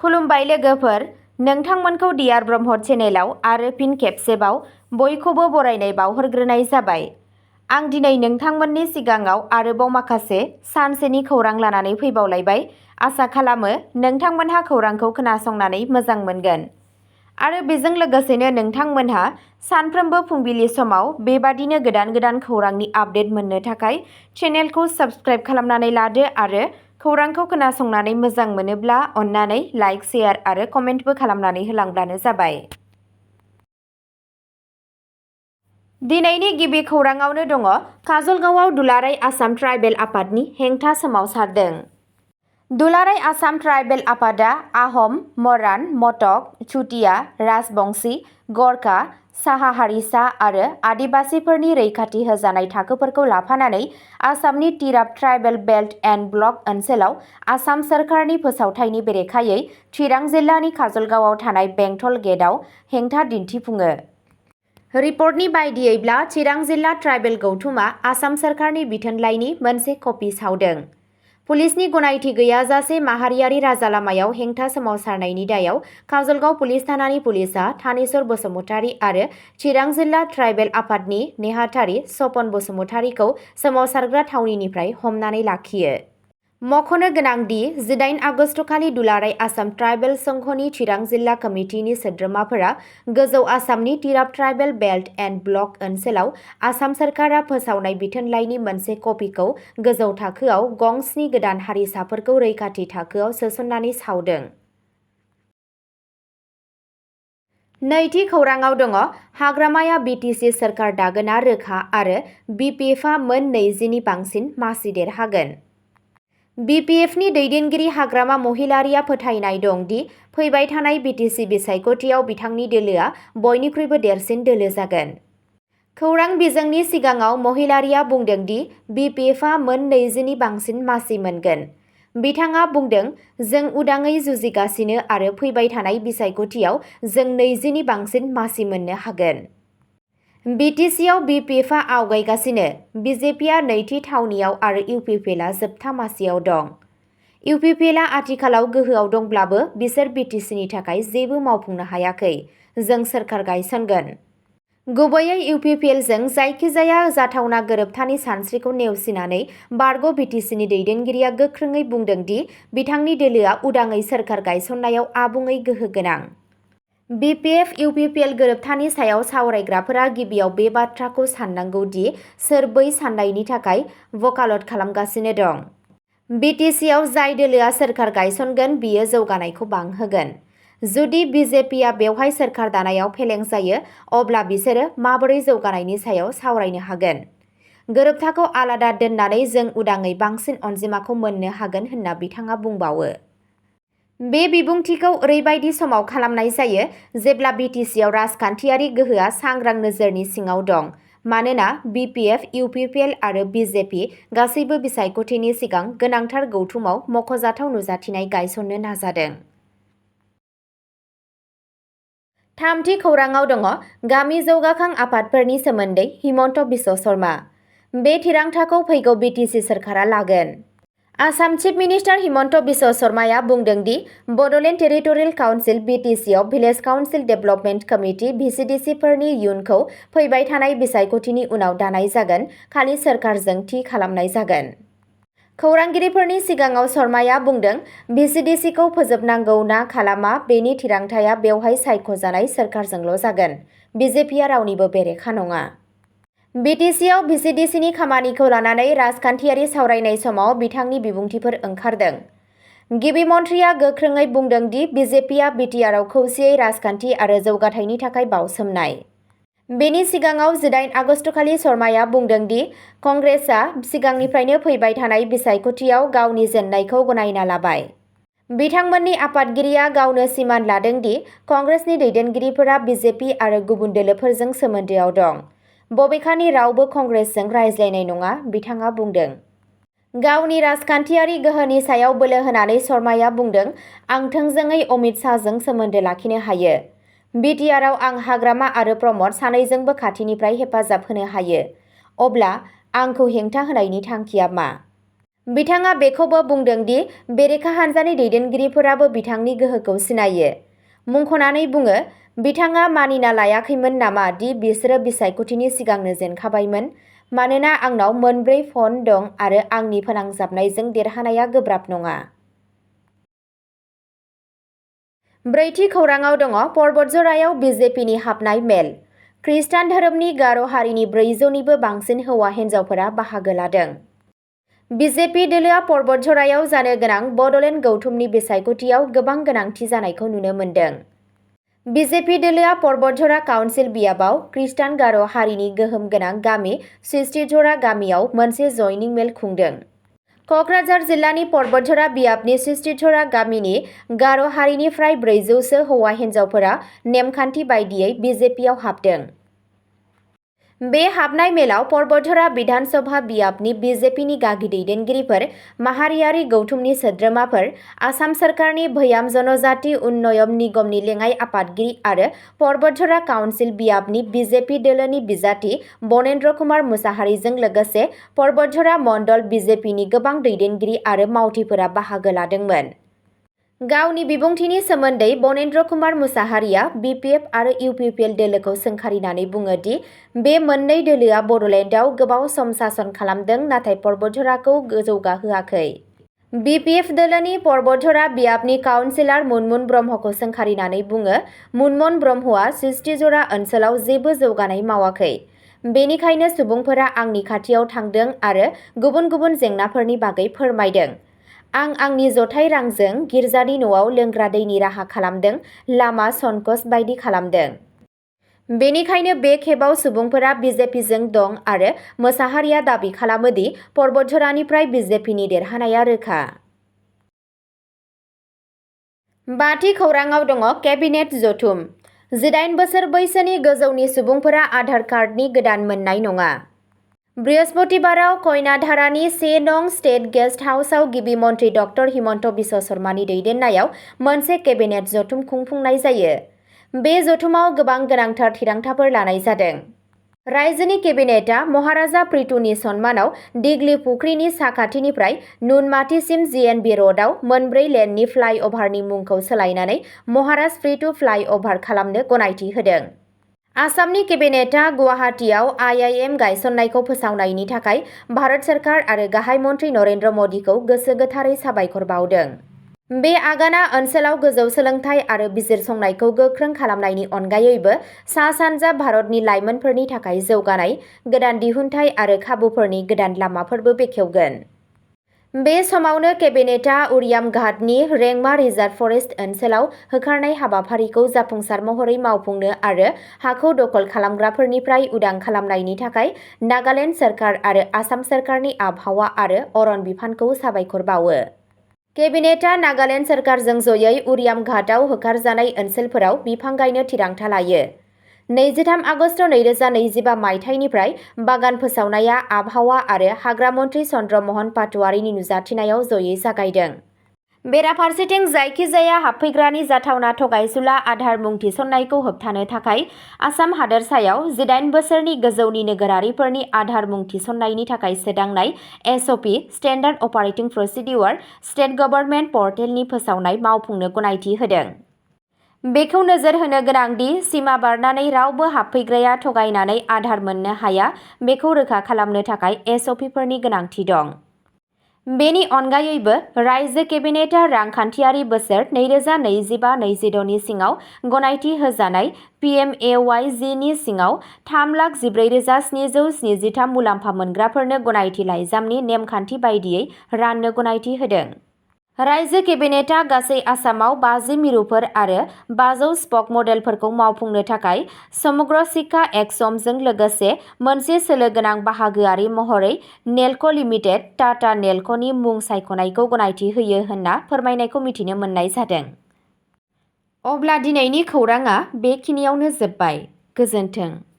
खुलुमबाय लोगोफोर, नोंथांमोनखौ डियार ब्रह्म चेनेलाव आरो फिन खेबसेबाव बयखौबो बरायनाय बावहरग्रोनाय जाबाय। आं दिनै नोंथांमोननि सिगाङाव आरोबाव माखासे सानसेनि खौरां लानानै फैबावलायबाय। आसा खालामो नोंथांमोनहा खौरांखौ खोनासंनानै मोजां मोनगोन। आरो बेजों लोगोसेनो नोंथांमोनहा सानफ्रोमबो फुंबिलि समाव बेबादिनो गोदान गोदान खौरांनि आपडेट मोननो थाखाय चेनेलखौ साबस्क्राइब खालामनानै लादो आरो खौरांखौ खोनासंनानै मोजां मोनोब्ला अन्नानै लाइक, शेयार आरो कमेन्टबो खालामनानै होलांब्लानो जाबाय। दिनैनि गिबि खौराङावनो दङ काजलगावआव दुलाराय आसाम ट्राइबेल आफादनि हेंथा सोमावसारदों। दुलाराय आसाम ट्राइबेल आफादआ आहम, मरान, मटक, चुटिया, राजबंशी, गरखा, साहा हारिसा आरो आदिबासिफोरनि रैखाथि होजानाय थाखोफोरखौ लाफानानै आसामनि Tirap tribal belt and block ओनसोलाव आसाम सोरखारनि फोसावथायनि बेरेखायै चिरां जिल्लानि काजलगावआव थानाय बेंटल गेटआव हेंथा दिन्थिफुङो। रिपर्टनि बायदियैब्ला चिरां जिल्ला ट्राइबेल गौथुमा आसाम सोरखारनि बिथोनलाइनि मोनसे कपि सावदों। पुलिसनि गनायथि गैयाजासे माहारियारि राजालामायाव हेंथा सोमावसारनायनि दायाव काजलगाव पुलिस थानानि पुलिसआ थानेश्वर बसुमतारी आरो चिरां जिल्ला ट्राइबेल आफादनि नेहाथारि सपन बसुमतारीखौ सोमावसारग्रा थावनिनिफ्राय हमनानै लाखियो। मख'नो गोनांदि 18 आगस्टखालि दुलाराय आसाम ट्राइबेल संघनि चिरां जिल्ला कमिटिनि सोद्रोमाफोरा गोजौ आसामनि Tirap tribal belt and block ओनसोलाव आसाम सोरखारा फोसावनाय बिथोनलाइनि मोनसे कपिखौ गोजौ थाखोआव गं 7 गोदान हारिसाफोरखौ रैखाथि थाखोआव सोसननानै सावदों। नैथि खौराङाव दङ हाग्रामाया बिटिसि सोरखार दागोना रोखा आरो बिपिएफआ मोन 20नि बांसिन मासि देरहागोन। बिपिएफनि दैदेनगिरि हाग्रामा महिलारिया फोथायनाय दं दि फैबाय थानाय बिटिसि बिसायख'थियाव बिथांनि दोलोआ बयनिख्रुइबो देरसिन दोलो जागोन। खौरां बिजोंनि सिगाङाव महिलारिया बुंदों दि बिपिएफआ मोन 20नि बांसिन मासि मोनगोन। बिथाङा बुंदों, जों उदाङै जुजिगासिनो आरो फैबाय थानाय बिसायख'थियाव जों 20नि बांसिन मासि मोननो हागोन। बिटिसिआव बिपिएफआ आवगायगासिनो, बिजेपिआ नैथि थावनियाव आरो इउपिपिएलआ जोबथा मासियाव दं। इउपिपिएलआ आथिखालाव गोहोआव दंब्लाबो बिसोर बिटिसिनि थाखाय जेबो मावफुंनो हायाखै। जों सोरखार गायसनगोन। गुबैयै इउपिपिएलजों जायखिजाया जाथावना गोरोबथानि सानस्रिखौ नेवसिनानै बारग' बिटिसिनि दैदेनगिरिया गोख्रोङै बुंदों दि बिथांनि दोलोआ उदाङै सोरखार गायसननायाव आबुङै गोहो गोनां। बिपिएफ इउपिपिएल गोरोबथानि सायाव सावरायग्राफोरा गिबियाव बे बाथ्राखौ साननांगौ दि सोर बै साननायनि थाखाय वकालत खालामगासिनो दं। बिटिसिआव जाय दोलोआ सोरखार गायसनगोन बियो जौगानायखौ बांहोगोन। जुदि बिजेपिआ बेवहाय सोरखार दानायाव फेलें जायो, अब्ला बिसोरो माबोरै जौगानायनि सायाव सावरायनो हागोन। गोरोबथाखौ आलादा दोननानै जों उदाङै बांसिन अनजिमाखौ मोननो हागोन होनना बिथाङा बुंबावो। बे बिबुंथिखौ ओरैबायदि समाव खालामनाय जायो जेब्ला बिटिसिआव राजखान्थियारि गोहोआ सांग्रां नोजोरनि सिङाव दं, मानोना बिपिएफ, इउपिपिएल आरो बिजेपि गासैबो बिसायख'थिनि सिगां गोनांथार गौथुमाव मख'जाथाव नुजाथिनाय गायसननो नाजादों। थामथि खौराङाव दङ गामि जौगाखां आफादफोरनि सोमोन्दै हिमन्त बिश्व शर्मा। बे थिरांथाखौ फैगौ बिटिसि सोरखारा लागोन। आसाम चिफ मिनिस्टार हिमन्त बिश्व शर्माया बुंदों दि बड'लेण्ड टेरिटरियेल काउन्सिल बिटिसिआव भिलेज काउन्सिल डेभेलपमेन्ट कमिटि भिसिडिसिफोरनि इयुनखौ फैबाय थानाय बिसायख'थिनि उनाव दानाय जागोन, खालि सोरखारजों थि खालामनाय जागोन। खौरांगिरिफोरनि सिगाङाव शर्माया बुंदों, भिसिडिसिखौ फोजोबनांगौ ना खालामा बेनि थिरांथाया बेवहाय सायख'जानाय सोरखारजोंल' जागोन। बिजेपिआ रावनिबो बेरेखा नङा। बिटिसिआव भिसिडिसिनि खामानिखौ लानानै राजखान्थियारि सावरायनाय समाव बिथांनि बिबुंथिफोर ओंखारदों। गिबि मन्थ्रिया गोख्रोङै बुंदों दि बिजेपिआ बिटिआरआव खौसेयै राजखान्थि आरो जौगाथायनि थाखाय बावसोमनाय। बेनि सिगाङाव 18 आगस्टखालि शर्माया बुंदों दि कंग्रेसआ सिगांनिफ्रायनो फैबाय थानाय बिसायख'थियाव गावनि जेननायखौ गनायना लाबाय। बिथांमोननि आफादगिरिया गावनो सिमान लादों दि कंग्रेसनि दैदेनगिरिफोरा बिजेपि आरो गुबुन दोलोफोरजों सोमोन्दोआव दं। बबेखानि रावबो कंग्रेसजों रायज्लायनाय नङा, बिथाङा बुंदों। गावनि राजखान्थियारि गोहोनि सायाव बोलो होनानै शर्माया बुंदों, आं थोंजोङै अमित शाहजों सोमोन्दो लाखिनो हायो। बिटिआरआव आं हाग्रामा आरो प्रमद सानैजोंबो खाथिनिफ्राय हेफाजाब होनो हायो। अब्ला आंखौ हेंथा होनायनि थांखिया मा? बिथाङा बेखौबो बुंदों दि बेरेखा हान्जानि दैदेनगिरिफोराबो बिथांनि गोहोखौ सिनायो। मुंख'नानै बुङो, बिथाङा मानिना लायाखैमोन नामा दि बिसोरो बिसायख'थिनि सिगांनो जेनखाबायमोन? मानोना आंनाव मोनब्रै फन दं आरो आंनि फोनांजाबनायजों देरहानाया गोब्राब नङा। ब्रैथि खौराङाव दङ पर्बतझरायाव बिजेपिनि हाबनाय मेल। खृष्टान धोरोमनि गार' हारिनि 400निबो बांसिन हौवा-हिन्जावफोरा बाहागो लादों। बिजेपि दोलोआ पर्बतझरायाव जानो गोनां बड'लेण्ड गौथुमनि बिसायख'थियाव गोबां गोनांथि जानायखौ नुनो मोन्दों। बिजेपि दोलोआ पर्बतझरा काउन्सिल बियाबाव खृष्टान गार' हारिनि गोहोम गोनां गामि सृष्टिझरा गामियाव मोनसे जयनिं मेल खुंदों। क'क्राझार जिल्लानि पर्बतझरा बियाबनि सृष्टिझरा गामिनि गार' हारिनि फ्राय 400सो हौवा-हिन्जावफोरा नेमखान्थि बायदियै बिजेपिआव हाबदों। बे हाबनाय मेलाव पर्बतझरा बिधान सभा बियाबनि बिजेपिनि गागि दैदेनगिरिफोर, माहारियारि गौथुमनि सोद्रोमाफोर, आसाम सोरखारनि भैयाम जनजाति उन्नयन निगमनि लेङाइ आफादगिरि आरो पर्बतझरा काउन्सिल बियाबनि बिजेपि दोलोनि बिजाथि बनेन्द्र कुमार मुसाहारिजों लोगोसे पर्बतझरा मण्डल बिजेपिनि गोबां दैदेनगिरि आरो मावथिफोरा बाहागो लादोंमोन। गावनि बिबुंथिनि सोमोन्दै बनेन्द्र कुमार मुसाहारिया बिपिएफ आरो इउपिपिएल दोलोखौ सोंखारिनानै बुङो दि बे मोननै दोलोआ बड'लेण्डआव गोबाव सम सासन खालामदों नाथाय पर्बतझराखौ जौगाहोआखै। बिपिएफ दोलोनि पर्बतझरा बियाबनि काउन्सिलर मुनमुन ब्रह्मखौ सोंखारिनानै बुङो, मुनमुन ब्रह्मआ सृष्टिझरा ओनसोलाव जेबो जौगानाय मावाखै। बेनिखायनो सुबुंफोरा आंनि खाथियाव थांदों आरो गुबुन गुबुन जेंनाफोरनि बागै फोरमायदों। आं आंनि जथाय रांजों गिर्जानि न'आव लोंग्रा दैनि राहा खालामदों, लामा सनकस बायदि खालामदों। बेनिखायनो बे खेबाव सुबुंफोरा बिजेपिजों दं आरो मोसाहारिया दाबि खालामो दि पर्बतझरानिफ्राय बिजेपिनि देरहानाया रोखा। बाथि खौराङाव दङ केबिनेट जथुम। 18 बोसोर बैसोनि गोजौनि सुबुंफोरा आधार कार्डनि गोदान मोननाय नङा। बृहस्पतिबाराव कयनाधारानि 1 नं स्टेट गेस्ट हाउसआव गिबि मन्थ्रि डक्टर हिमन्त बिश्व शर्मानि दैदेननायाव मोनसे केबिनेट जथुम खुंफुंनाय जायो। बे जथुमाव गोबां गोनांथार थिरांथाफोर लानाय जादों। रायजोनि केबिनेटआ महाराजा प्रिटुनि सन्मानाव दिग्लि फुख्रिनि साखाथिनिफ्राय नुनमाथिसिम जिएनबि रडआव मोनब्रै लेननि फ्लाइअभारनि मुंखौ सोलायनानै महाराज प्रिटु फ्लाइअभार खालामनो गनायथि होदों। आसामनि केबिनेटआ गुवाहाटीआव आइआइएम गायसननायखौ फोसावनायनि थाखाय भारत सोरखार आरो गाहाय मन्थ्रि नरेन्द्र मदिखौ गोसो गोथारै साबायखर बावदों। बे आगाना ओनसोलाव गोजौ सोलोंथाइ आरो बिजिरसंनायखौ गोख्रों खालामनायनि अनगायैबो सा-सानजा भारतनि लाइमोनफोरनि थाखाय जौगानाय, गोदान दिहुनथाय आरो खाबुफोरनि गोदान लामाफोरबो बेखेवगोन। बे समावनो केबिनेटआ उरियाम घाटनि रेंमा रिजार्भ फरेस्ट ओनसोलाव होखारनाय हाबाफारिखौ जाफुंसार महरै मावफुंनो आरो हाखौ दखल खालामग्राफोरनिफ्राय उदां खालामनायनि थाखाय नागालेन्ड सोरखार आरो आसाम सोरखारनि आबहावा आरो अरन बिफानखौ साबायखर बावो। केबिनेटआ नागालेन्ड सोरखारजों जयै उरियाम घाटआव होखारजानाय ओनसोलफोराव बिफां गायनो थिरांथा लायो। 23 आगस्ट 2025 मायथाइनिफ्राय बागान फोसावनाया आबहावा आरो हाग्रा मन्थ्रि चन्द्र महन पाटवारीनि नुजाथिनायाव जयै जागायदों। बेराफारसेथिं जायखिजाया हाबफैग्रानि जाथावना थगायसुला आधार मुं थिसननायखौ होबथानो थाखाय आसाम हादोरसायाव 18 बोसोरनि गोजौनि नोगोरारिफोरनि आधार मुं थिसननायनि थाखाय सोदांनाय एसअपि स्टेन्डार्ड अपारेटिं प्रसिडिउर स्टेट गभर्नमेन्ट पर्टेलनि फोसावनाय मावफुंनो गनायथि होदों। बेखौ नोजोर होनो गोनां दि सिमा बारनानै रावबो हाबफैग्राया थगायनानै आधार मोननो हाया बेखौ रोखा खालामनो थाखाय एसअपिफोरनि गोनांथि दं। बेनि अनगायैबो रायजो केबिनेटआ रांखान्थियारि बोसोर 2025-26 नि सिङाव गनायथि होजानाय पिएमएवाई-जी नि सिङाव 3,14,773 मुलाम्फा मोनग्राफोरनो गनायथि लाइजामनि नेमखान्थि बायदियै राननो गनायथि होदों। रायजो केबिनेटआ गासै आसामाव 50 मिरुफोर आरो 500 स्पक मडेलफोरखौ मावफुंनो थाखाय समग्र शिक्षा एक्समजों लोगोसे मोनसे सोलो गोनां बाहागोआरि महरै नेल्क' लिमिटेड टाटा नेल्क'नि मुं सायख'नायखौ गनायथि होयो होनना फोरमायनायखौ मिथिनो मोननाय जादों। अब्ला दिनैनि खौराङा बेखिनियावनो जोबबाय। गोजोन्थों।